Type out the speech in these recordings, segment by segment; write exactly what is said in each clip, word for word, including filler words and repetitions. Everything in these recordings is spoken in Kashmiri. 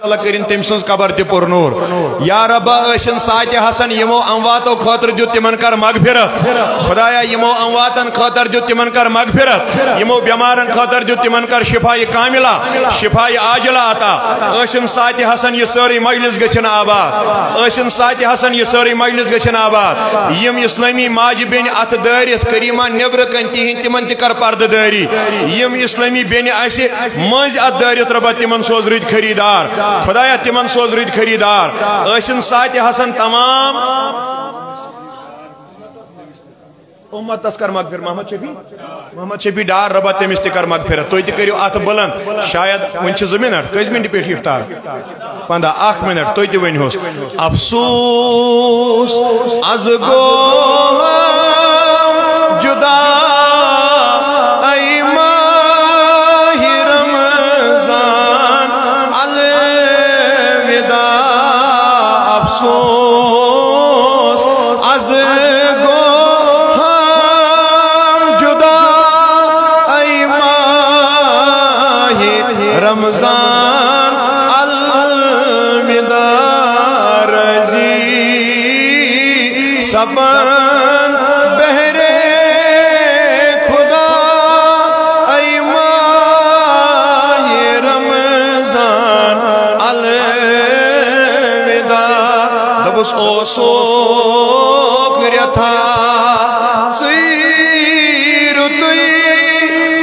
تعالیٰ کٔرِن تٔمۍ سٕنٛز قبر تہِ پُر نوٗر۔ یا ربا، ٲسِن ساعتِ حسن، یِمو امواتو خٲطرٕ دیُت، تِمن کر مغفرت۔ خدایا، یِمو امواتن خٲطرٕ دیُت، تِمن کر مغفرت۔ یِمو بٮ۪مارن خٲطرٕ دیُت، تِمن کر شفایہِ کاملہ، شفایہِ عاجلہ عطا۔ ٲسِن ساعتِ حسن، یہِ سٲرٕے مجلس گٔژھِن آباد۔ ٲسِن ساعتِ حسن، یہِ سٲرٕے مجلس گٔژھِن آباد۔ یِم اسلٲمی ماجہِ بیٚنہِ اتھٕ دٲرِتھ کریٖما نیبرٕ کنہِ تِہِنٛدۍ، تِمن تہِ کر پردٕ دٲری۔ یِم اسلٲمی بیٚنہِ آسہِ مٔنٛزۍ اتھ دٲرِتھ، رۄبا، تِمن سوز رٕتۍ خریٖدار۔ خدایا، تِمن سوز رٕتۍ خریٖدار۔ ٲسِن ساعتِ حسن تمام امتس کر مغفر۔ محمد شفیع، محمد شفیع ڈار، رۄبا، تٔمِس تہِ کر مغفرت۔ تُہۍ تہِ کٔرِو اتھ بلند۔ شاید وُنہِ چھِ زٕ منٹ۔ کٔژِ منٹہِ پٮ۪ٹھ افطار؟ پنٛداہ، اکھ منٹ، تُہۍ تہِ ؤنِو حظ۔ افسوس از گوہم جدا، اے ماہ رمضان الوداع۔ افسوس از گوہم جدا، اے ماہ رمضان الوداع۔ رضی سپن بہرِ خدا، اے ماہ رمضان الوداع۔ دوٚپُس، اوسُکھ رٮ۪تھا ژٕے رُتُے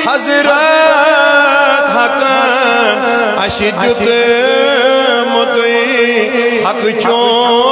حضرت حقن، اَسہِ دیُتمُتُے حق چون